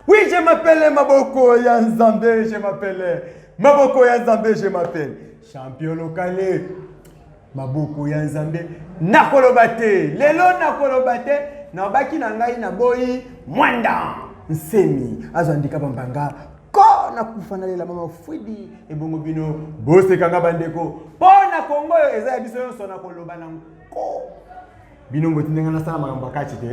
Oui, je m'appelle Maboko ya Nzambe, je m'appelle Maboko ya Nzambe, je m'appelle champion local. Maboko ya Nzambe, nakoloba te, lelo nakoloba te, nabaki na ngai naboyi mwanda nsemi azwa ndika bambanga ko nakufa nalela mama fwidi ebongo bino bosekanga bandeko mpo na Kongo oyo eza ya biso nyonso nakoloba na nko bino mboti ndenge nasala makambo ya kati te.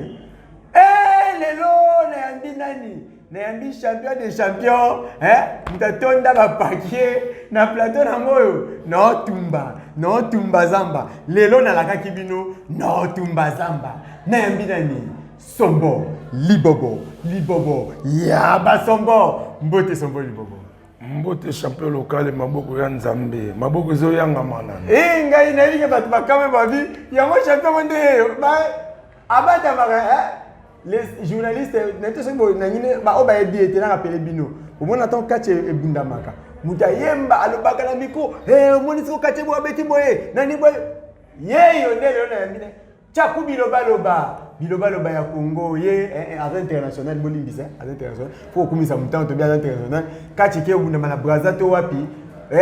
Eh, lelo nayambi nani? Nayambi champion de champion, eh? Moto atonda bapaquet na plateau nango oyo naotumba naotumba zamba. Lelo nalakaki bino naotumba zamba. Nayambi nani? Sombo Libobo, Libobo ya basombo. Mbote Sombo Libobo. Mbote champion local, maboko ya Nzambe, maboko ezoyangama na e ngai. Nayebi ke bato bakamwe babi yango champion ngo nde abatamaka. Les journalistes nete soki boye nangini oyo bayebi ete nakapele bino omona ntango kati ebundamaka, moto ayemba alobaka na micro, omoni siko kati boye abeti boye nani boye yeyo nde lelo nayambi ne Tchaku bilobaloba, bilobaloba ya Congo. Ye aza international, bolimbisa, aza international. Fo kokumisa motango tobi aza international. Kati ke obundama na Braza to wapi,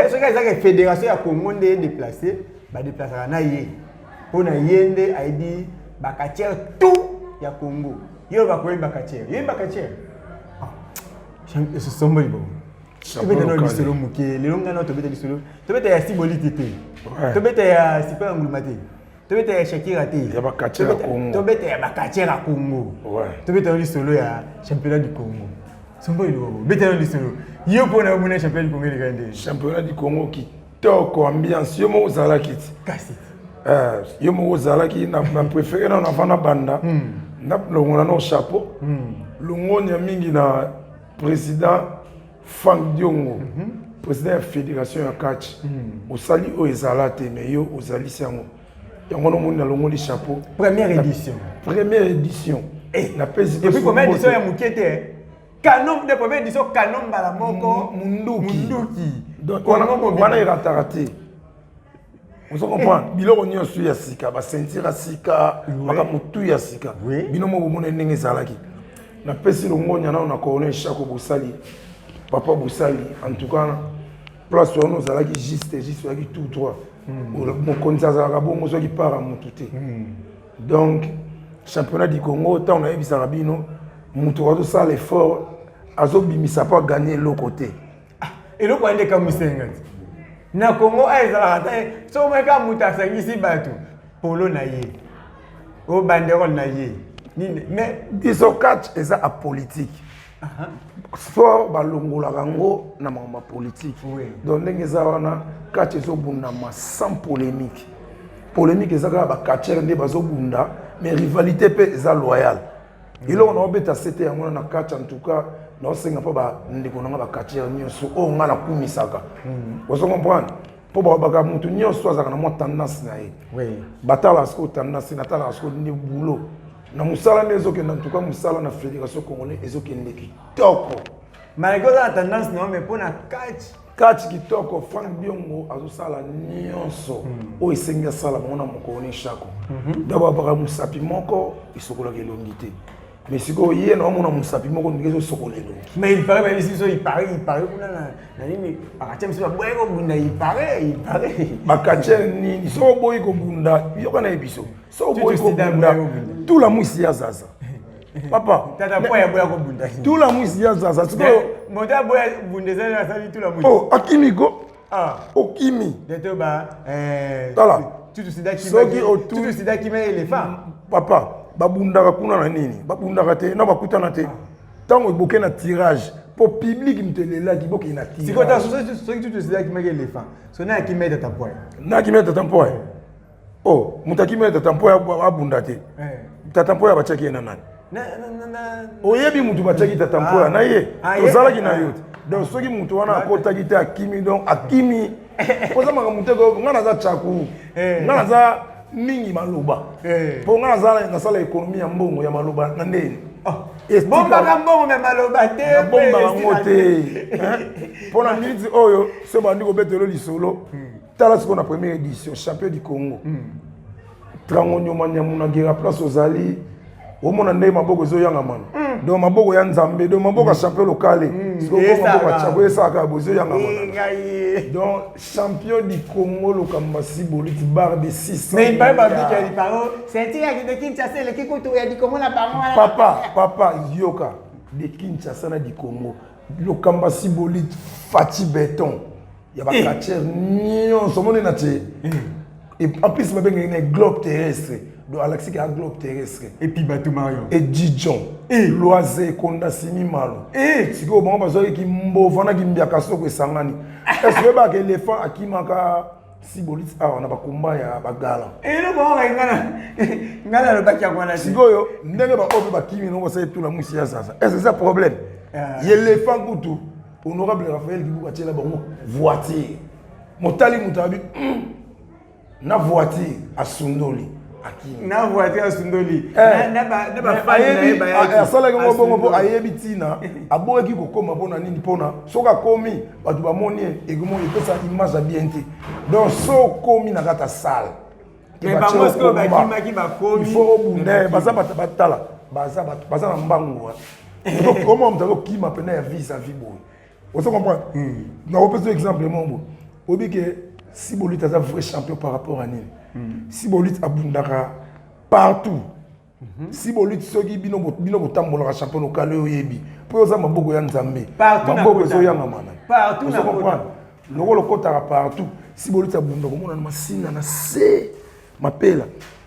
soki ezaka fédération ya Congo nde déplace, badéplasaka na ye mpo na ye nde ayebi bacatcheurs tout ya Congo. Yo bakoyeba catcheur, yoyeba catcheur Sombo Libobo. Tobeta nano lisolo moke lelo. Ngai nao tobeta lisolo, tobeta ya Siboliti te, tobeta ya Sipa ya Nguluma te, tobeta ya Shakira te. Ya bacatcheurs ya Congo. Tobeta ya bacatcheurs ya Congo. Tobeta yo lisolo ya championnat du Congo. Sombo Libobo, beta yo lisolo yo mpona omona championnat du Congo eleka nde. Championnat du Congo kitoko, ambiance. Yo moko ozalaki ti. Kasi. Yo moko ozalaki na préféré nano avant na banda nalongola no chapeau, longonia mingi na président Frank Diongo, président ya fédération ya catch. Osali oyo ezala te, mais yo ozalisi yango. Yango nomoni nalongoli chapeau. Première édition. Première édition. Napesi. Et puis première édition ya moke te, canon de première édition, canon mbala moko. Munduki. Munduki. Wana erataka te, ozo comprendre? Biloko nyonso ya sika, baceinture ya sika, makambo tu ya sika, bino moko bomona ndenge ezalaki. Napesi longonya nano na colonel Chako Bosali, papa Bosali. En tout cas place wana ozalaki juste juste, ozalaki tout droit. Mokonzi azalaka bongo, soki para motu te. Donc championnat du Congo, ntango nayebisaka bino, moto azosala effort, azobimisa mpo aganye eloko te. Eloko wana nde ekamwisenga ti na Congo a ezalaka te. Soki omoni kaka moto asangisi bato, polo na ye o banderole na ye nini, mais biso catch eza apolitique. Sport balongolaka yango na makambo ya politique. Donc ndenge eza wana, catch ezobundama sans polémique. Polémique eza kaka bacatcheurs nde bazobunda, mais rivalité mpe eza loyale. Eloko na obeta sete yango wana na catch. En tout cas naosenga mpo bandeko na nga bacatcheurs nyonso oyo nga nakumisaka, ozo comprendre, mpo balobaka motu nyonso azalaka na mwa tendance na ye. Batalaka sikoyo tendance, natalaka sikoyo nde boulot na mosala nde ezokende. En tout cas mosala na fédération congolais ezokende kitoko. Malgré oza na tendance na yo, mais mpo na catch. Catch kitoko. Frank Diongo azosala nyonso oyo esengi asala bango na mokolo ne Chako. Donc babaka mosapi moko esokolaka elongi te, mais sikoyo ye na omona mosapi moko ndenge ezosokola elongi. Mais il paraît, bayebisi biso, il paraît kuna na nini, bacatcheurs biso baboyi kobunda, il paraît. Bacatcheurs nini? Soki oboyi kobunda, yoka na ye biso, soki oboyi kobunda, tula mwisi ya zaza, papa. Tata po ya boya kobunda. Tula mwisi ya zaza sikoyo. Moto aboya bunda ezali asali tula mwisi. Oh, akimi ko. Okimi. Deto ba Tala. Tutu sida. Soki tutu sida kima éléphant. Papa, babundaka kuna na nini? Babundaka te na bakutana te. Ntango boke na tirage mpo public moto elelaki, bokei na tirage. Soki tutu sida akimaki éléphant, so na akima tata poe. Na akimi tata mpoe. Oh, moto akimi tata mpoe abunda te. Tata mpoe batiaki ye na nani? Oyebi motu batiaki tata mpoya na ye, tozalaki na yo te. Donc soki motu wana akotaki te, akimi, donc akimi. Oza makambo te. Nga naza tchaku, nga naza mingi maloba, mpo nga naza nasala économie ya mbongo ya maloba na ndeni. Bombaka mbongo me maloba te. Nabombaka yango te mpo na miniti oyo so bandi kobetelo lisolo. Tala sikoyo na première édition champion du Congo, trango nyoma nyamu na gera place ozali. Omona ndenge maboko ezoyangamana. Donc maboko ya Nzambe, donc maboko ya champion lokale. Sikoyo maboko ya Tchako esalaka boye, ezoyangamana. Donc champion du Congo Lokamba Siboliti, barre de 600. Mais il paraît babiki ya liparo ceinture ya de Kinshasa eleki kutu ya Dikongo na bango wana. Papa, papa, yoka, de Kinshasa na du Congo, Lokamba Siboliti, Fati Beton ya bacatcheurs nyonso omoni na tie. Et en plus babengaki na globe terrestre, donc alakisiki ya globe terrestre. Et puis bato Marion. Edijon Loise Konda Simi Malo. Sikoyo bango bazwaki kimbova na kimbiaka soko esangani. Est-ce oyebaka éléphant akimaka Siboliti awa na bakomba ya bagala? Eloko oyo ngai nalobaki yango wana. Sikoyo ndenge baoyo mpe bakimi nango basali tula mwisi ya zaza, est ce eza problème? Éléphant kutu, honorable Raphaël Kibuka atiela bango voiture. Motali moto abi na voiture asundoli, akimi. Na voiture asundoli. Asalaki ngo bongo mpo ayebi ntina aboyaki kokóma. Mpona nini? Mpona soki akomi, bato bamoni ye, ekomo epesa image ya bien te. Donc so okomi na kati ya salle, il faut obunda. Baza bato batala, baza bato baza na mbangu. Omona moto azokima pene ya vis à vis boye, ozo comprendre? Nakopesa exemple moko boye. Oyebi ke Sibolite aza vrai champion par rapport à nini? Sibolite abundaka partout. Sibolite, soki bino bino botambolaka, champion lokale, oyebi mpo oza maboko ya Nzambe, maboko ezoyangamana, ozo comprendre? Lokola okotaka partout, Sibolite abunda komona na Masina, na se mapela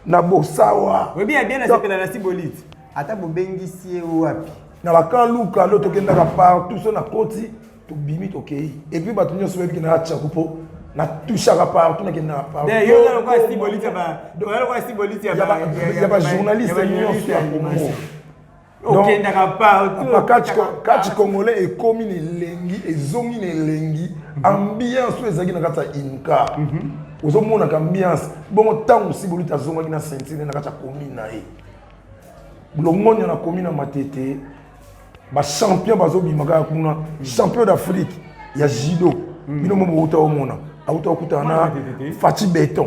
na Bosawa. Oyebi ya bien, nasepela na Sibolite, ata bobengisi ye wapi. Na bakaluka lo tokendaka partout, so nakoti, tobimi, tokei. Et puis bato nyonso bayebiki na Tchaku mpo natouchaka partout, nakendaka partout. Ya bajournaliste nyonso ya Congo. Okendaka partout. Catch congolais ekomi na elengi, ezongi na elengi. Ambiance oyo ezalaki na kati ya Inca, ozomonaka ambiance bongo. Ntango Siboliti azongaki na ceinture na kati ya commune na ye, longonya na commune na Matete, bachampion bazobima kaka kuna. Champion d'Afrique ya judo, bino mo bouta omona, auta okutana na Faci Beton.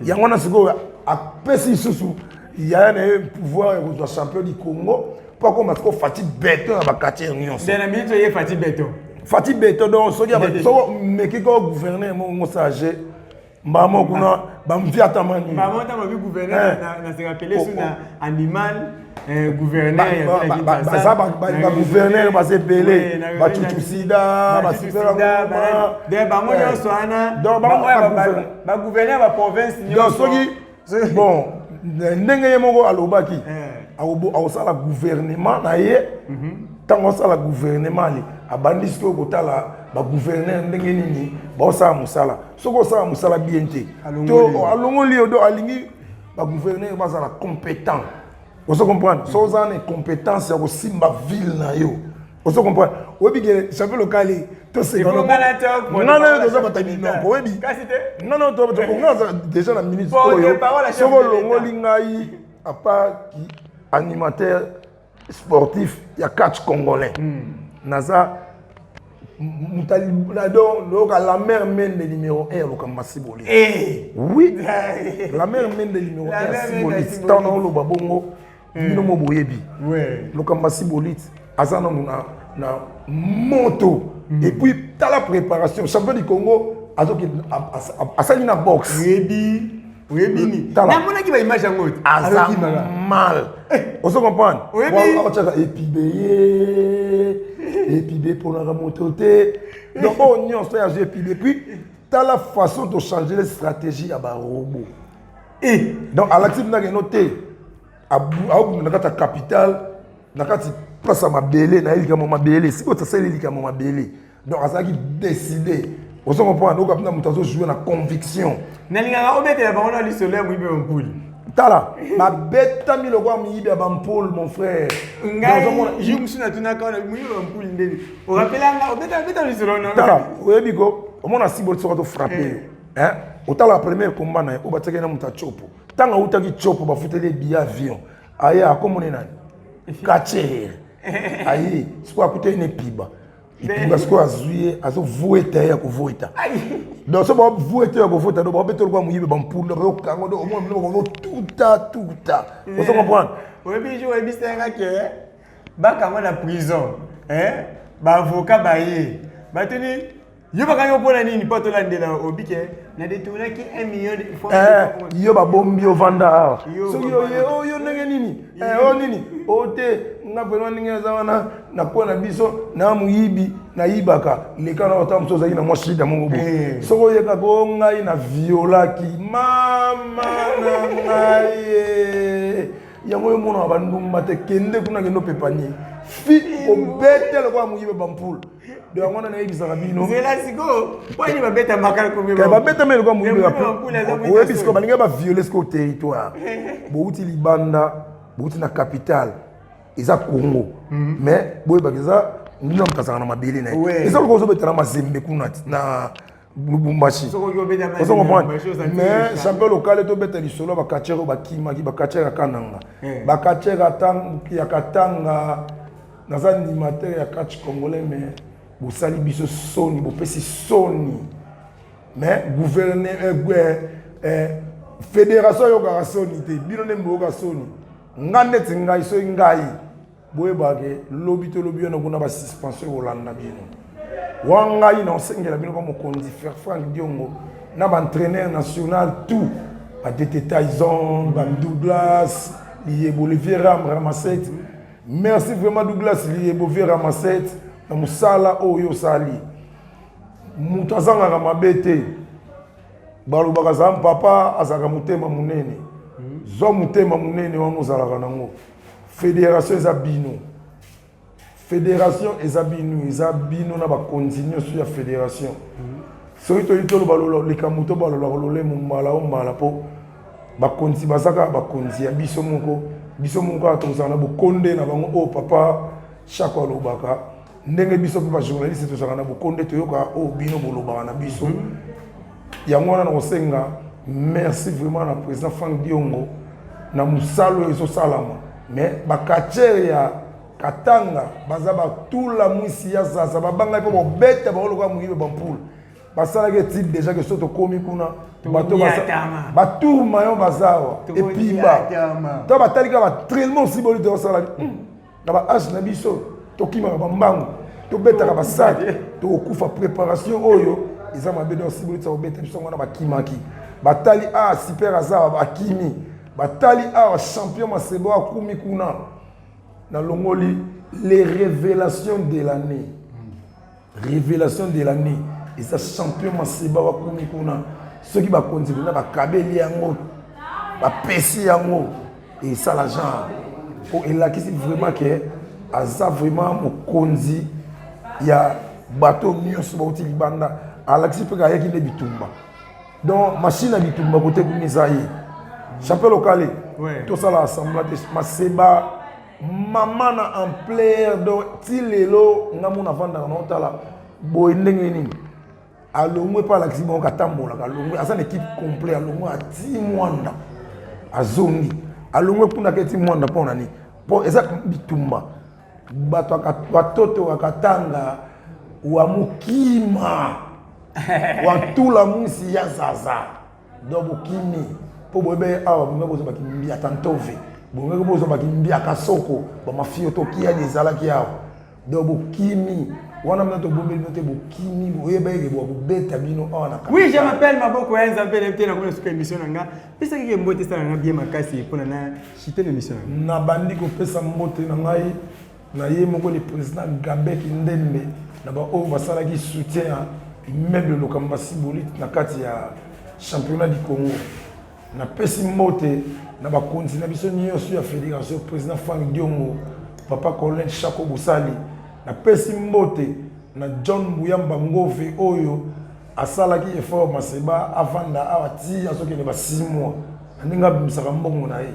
Yango wana sikoyo apesi lisusu yaya na ye pouvoir ya kozwa champion du Congo mpo akoma sikoyo Faci Beton ya bacatcheurs nyonso. Faci Beton. Faci Beton. Donc soki soko meki ko gouverneur mongo sage mbamo kuna bamvi ata mani. Mbamo ata babi gouverneur na se rappeler su na animal gouverneur. Baza bagouverneur, baza ebele, bacucu sida. Bango nyonso wana bagouverneur baprovince. Nyonso. Soki bon, ndenge ye moko alobaki akosala gouvernement na ye, ntango asala gouvernement ale abandi sikoyo kotala bagouverneur ndenge nini baosala mosala. Soki osala mosala bien te, to alongoli yo. Do alingi bagouverneur bazala compétent, ozo comprendre? So oza na compétence ya kosimba ville na yo, ozo comprendre? Oyebi ke champion lokali, toseka, nga na yo toza bato ya minoko. Oyebi nga na yo, nga naza déjà na minute oyo, soki olongoli ngai à part animateur sportif ya catch congolais, naza donc loyoka la mère Mende numéro 1 ya Lokamba Siboli. Oui, la mère Mende numéro 1 ya Sibolite. Ntango na oloba bongo, bino mo boyebi Lokamba Sibolite aza nanu na moto. Et puis tala préparation, champion du Congo azokende, asali na boxe. Oyebi, oyebi nini? Namonaki baimage yango. Aza mal, ozo comprendre? Otiaka epibe ye, epibe eponaka moto te. Donc oyo nyonso azwi epibe. Puis tala façon tochange les stratégie ya barobot. Donc alakisi mpinaka eno te, aobunda na kati ya capitale, na kati place ya mabele na ye, likambo mabele. Sikoyo tasali likambo mabele, donc azalaki décidé, ozo comprendre? Oka mpena moto azojoue na conviction. Nalingaka obetela bango na lisolo ya moyibi ya bampule. Tala, babetami lokola moyibi ya bampule, mon frère. Ngai jour mosusu natunaka wana moyibi ya bampule ndeni orapelanga obeta lisolo. Tala, oyebi ko omona Siboli soki atofrappe yo, otala premier combat na ye oyo batiaki na moto ya Tsopo. Ntango autaki Tsopo, bafuteli ye billet avion, aye akomone nani kacher, aye sikoyo akuteli ne piba. Ipunga sikoyo azwi ye, azovueta ye ya kovueta. Donc so bavueta ya kovueta, donc babeta lokola moyibi bampunda, bazokanga, donc omona biloko bazotuta tuta. Ozo comprendre? Oyebi jour oyebisaka ke bakanga na prison, hein? Baavocat baye batuni yo bakangi yo mpona nini mpo tolandela obike na detournaki 1 million de francs. Eh, yo babombi ovanda awa soki oye oyo oh, ndenge nini eh, oyo oh, nini o oh, te nga vraimen ndenge naza wana nakuwa na biso na moyibi nayibaka leka na ota mosusu ozalaki na mwa shida moko bo eh. soki oyekaka o ngai na violaki mama na ngai yango yo monaka bandumba te kende kuna kende opepanie fi obete lokola moyibi bampule donc yango wana nayebisaka bino zela sikoyo pwani babetamaka babetama eloko moyibi oyebi sikoyo balingi baviole sikoyo territoire bouti libanda bouti na capitale eza congo mhm. mais boyebaka eza ndina moto azalaka na mabele na ye eza lokola ozobetana mazembe kuna na lubumbashi ozo comprendre mais champion local tobeta lisolo ya bacatcheur oyo bakimaki bacatcheur ya kananga eh. bacatcheur ya katanga naza animateur ya catch congolais mais bosali biso soni bopesi soni mais gouverneur eh, eh, eh, fédération ayokaka soni te bino nde boyoka soni nga ndeti ngai soki ngai boyeba ke lobi to lobi wana kuna ba suspension ekolanda bino wa ngai na osengela bino pa mokonzi fer frank diongo na baentraîneur national tout ba dt tyson ba douglas liyebo le vieux ram ramaset merci vraiment douglas liyebo vieux ramaset na mosala oyo osali moto azangaka mabe te balobaka za papa azalaka motema monene zwa motema monene wana ozalaka nango Federation eza bino. Federation eza bino, eza bino na bakonzi nyonso ya federation. Soki toyi toloba likambo to balolaka lolemo mbala o mbala mpo bakonzi baza kaka bakonzi ya biso moko, biso moko kaka tozala na bokonde na bango oyo papa Shako alobaka ndenge biso mpe bajournaliste tozalaka na bokonde toyokaka oyo bino bolobaka na biso. Yango wana nakosenga merci vraiment na président Franck Diongo na mosala oyo ezosalama mais bacatcheur ya Katanga baza batula mwisi ya zaza babangaki mpo bobeta bango lokola moyibe bampule basalaki etide déjà ke so tokomi kuna bato batour mayon baza awa epiba to batali kaka batrailement osiboli te osalaki hmm. na ba age na biso tokimaka bambangu tobetaka basaki tokokufa préparation oyo eza mabe donc sibolitisa kobeta biso yango wana bakimaki batali a ah, super aza bakimi batali awa ah, champion masebo akumi kuna nalongoli les révélations de l'année Revelation de l'année eza champion maseba wakomi kuna soki bakonzi mpenza bakabeli yango bapesi yango esala genre mpo elakisi vraiment ke aza vraiment mokonzi ya bato nyonso bauti libanda alakisi mpe kayaki nde bitumba donc machine ya bitumba kote kuna eza ye champion lokale tosala assembla te maseba mama na ampleur donc ti lelo nga mona avandaka na otala boye ndenge nini alongwe mpe alakisi bango katambolaka alongwe aza na équipe complet alongwe ati mwanda azongi alongwe kuna ke ti mwanda mpo na nini mpo eza bitumba bato batoto ya katanga wa mokima wa ntula mwisi ya zaza donc bokimi mpo boyebe awa bonga bozwa bakimbiata ntove bongaki bozwa bakimbiaka soko bamafio tokiani ezalaki awa donc bokimi wana mna tobombeli bino te bokimi boyeba eke bwa kobeta bino awa na oui je m'appelle maboko ya nzambe na te nakomi na suka émission na nga pesa keke mbote esala nga bien makasi mpona na chite na émission na nabandi kopesa mbote na ngai na ye moko le président Gabin Kindembe na baoyo basalaki soutien ya immeuble Lokamba Sibolite na kati ya championnat du Congo. Napesi mbote na bakonzi na biso nyonso ya fédération, président Franck Diongo, papa Colin Chako Bosali. Napesi mbote na John Mbuyamba Ngove oyo asalaki effort Maseba avanda awa ti azokende ba 6 mois na ndenge abimisaka mbongo na ye.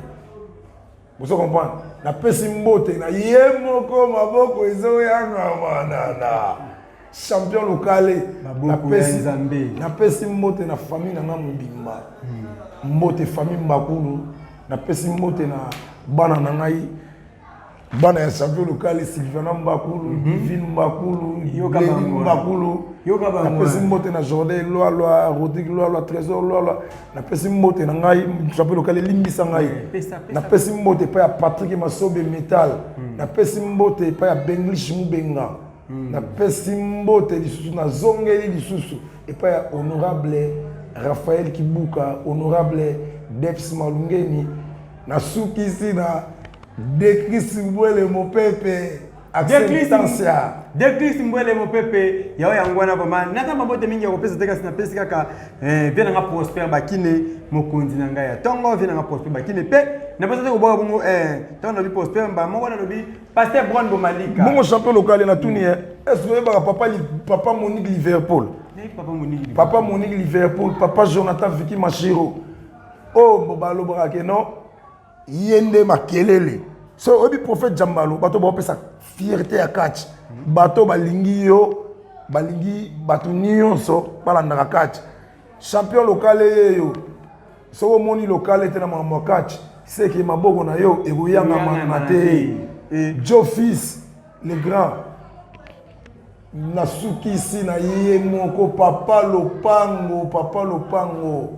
Bozo comprendre? Napesi mbote na ye moko maboko ezoyangama na champion lokale. Napesi mbote na famille na nga mobimba. Mbote famille Mbakulu. Napesi mbote na bana na ngai. Bana ya champion local, Sylvana Mbakulu, Divine Mbakulu, Leli Mbakulu. Napesi mbote na Jordan Lwalwa, Rodrigue Lwalwa, Trésor Lwalwa. Napesi mbote na ngai champion local, elimbisa ngai. Napesi mbote epai ya Patrick Masobe Metal. Napesi mbote epai ya Benglish Mubenga. Napesi mbote lisusu, nazongeli lisusu epai ya honorable Raphaël Kibuka, honorable Deps Malungeni. Nasukisi na Decris Mbwele Mopepe. Decris Mbwele Mopepe yao yango wana vraiment naza mabote mingi ya kopesa te, kasi napesi kaka vie nanga Prosper Bakine, mokonzi na ngai ya ntongo, vie nanga Prosper Bakine. Mpe napesa te kobwaka bongo ntango nalobi Prosper mba moko, nalobi Pasteur Brown Bomalika. Bongo champion local, natuni, est ce que oyebaka papa Monique Liverpool? Papa Monique. Papa Monique Liverpool, papa Jonathan Viki Machiro, oyo balobaka ke non, ye nde makelele. So oyebi prophète Jambalo, bato baopesa fierté ya catch, bato balingi yo, balingi bato nyonso balandaka catch. Champion local eyeyo, soki omoni local te na makambo ya catch, seke maboko na yo ekoyangamana te. Jo Fils le Grand, nasukisi na ye moko papa Lopango, papa Lopango,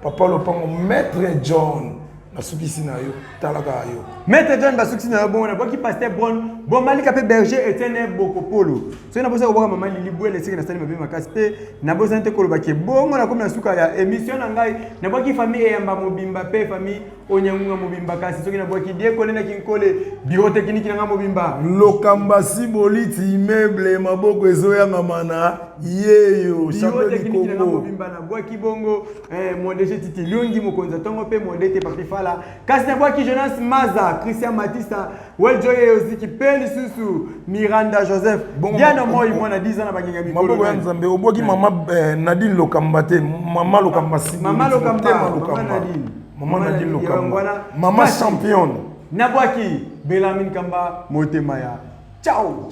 papa Lopango, maître John, nasukisi na yo, talaka yo. Maître John, basukisi na yo bongo. Nabwaki Pasteur Bron Bomalika mpe berger Etienne Bokopolo. Soki nabosa kobwaka mama Lili Bwele, esiki nasali mabe makasi. Mpe nabosani te kolobaki bongo, nakomi na suka ya émission na ngai. Nabwaki famille Eyamba mobimba mpe famille Onyangunga mobimba. Kasi soki nabwaki Diekole na Kinkole, bureau technique na ngai mobimba. Lokamba Siboliti immeuble, maboko ezoyangama na yeyo. Bureau technique na ngai mobimba nabwaki bongo Mondege Titi Liongi, mokonzi ya ntongo, mpe Mondete Papi Fala. Kasi nabwaki Jonas Maza, Christian Matisa, Weljoye Oziki, mpe lisusu Miranda Joseph, Diana Moi, mwana 10 ans na bangenga mikolo. Maboko ya Nzambe. Obwaki mama Nadine Lokamba te? Mama Lokamba. Mama Lokamba, mama Nadine. Mama Nadine Lokamba, mama championne. Nabwaki Belamine Kamba, motema ya ciao.